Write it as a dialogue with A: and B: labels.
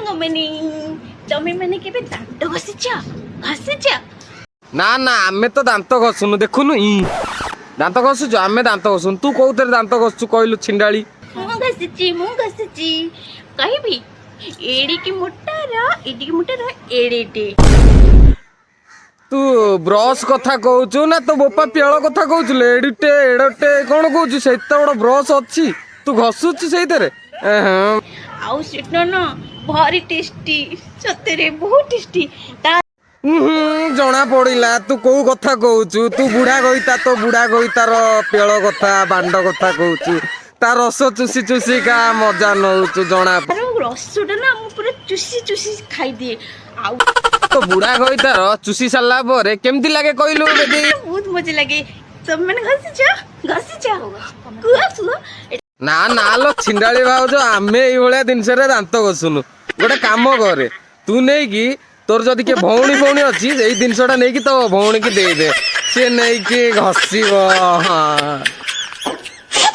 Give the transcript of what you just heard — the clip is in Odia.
A: ସାଙ୍ଗମାନେ, ତମେ ମାନେ କେବେ ଦାନ୍ତ ଘଷିଛ? ଘଷିଛ?
B: ନା ନା, ଆମେ ତ ଦାନ୍ତ ଘଷୁନୁ। ଦେଖୁନୁ, ଇ ଦାନ୍ତ ଘଷୁଛୁ? ଆମେ ଦାନ୍ତ ଘଷୁନୁ। ତୁ କୋଉଥିରେ ଦାନ୍ତ ଘଷୁଛୁ କହିଲୁ ଛିଣ୍ଡାଳି?
A: ମୁଁ ଘଷିଛି, ମୁଁ ଘଷିଛି। କହିବି, ଏଡ଼ିକି ମୋଟାର, ଏଡ଼ିକି ମୋଟାର, ଏଡ଼େଟେ।
B: ତୁ ବ୍ରଶ କଥା କହୁଛୁ ନା ତୋ ବୋପା ପେଳ କଥା କହୁଛୁ? ଏଡିଟେ ଏଡଟେ କଣ କହୁଛୁ? ସେତେ ବଡ ବ୍ରଶ ଅଛି, ତୁ ଘଷୁଛୁ ସେଇଥିରେ? ଏହଁ।
A: ଆଉ ସେଟା ନା ଭାରି ଟେଷ୍ଟି, ସତରେ ବହୁତ ଟେଷ୍ଟି ତା
B: ଉହୁଁ, ଜଣା ପଡିଲା ତୁ କୋଉ କଥା କହୁଛୁ। ତୁ ବୁଢା ଘଇତା, ତୋ ବୁଢା ଘଇତାର ପେଳ କଥା, ବାଣ୍ଡ କଥା କହୁଛୁ। ତା ରସ ଚୁସି ଚୁସିକା ମଜା ନଉଛୁ ଜଣା।
A: ତାର ରସଟା ନା ମୁଁ ପୁରା ଚୁସି ଚୁସି ଖାଇଦିଏ ଆଉ
B: ତୋ ବୁଢା ଘଇତାର ଚୁସି ସାରିଲା ପରେ କେମିତି ଲାଗେ କହିଲୁ ବେବି?
A: ବହୁତ ମଜା ଲାଗେ। ତମେ ମାନେ ଘଷିଛ? ଘଷିଛ? କୁହ, କୁହ।
B: ନା ନା ଲୋ ଛିଣ୍ଡାଳି ଭାଉଜ, ଆମେ ଏଇଭଳିଆ ଜିନିଷରେ ଦାନ୍ତ ଘଷୁନୁ। ଗୋଟେ କାମ କରେ, ତୁ ନେଇକି ତୋର ଯଦି କିଏ ଭଉଣୀ ଭଉଣୀ ଅଛି, ଏଇ ଜିନିଷଟା ନେଇକି ତୋ ଭଉଣୀକି ଦେଇଦେ, ସିଏ ନେଇକି ଘଷିବ। ହଁ।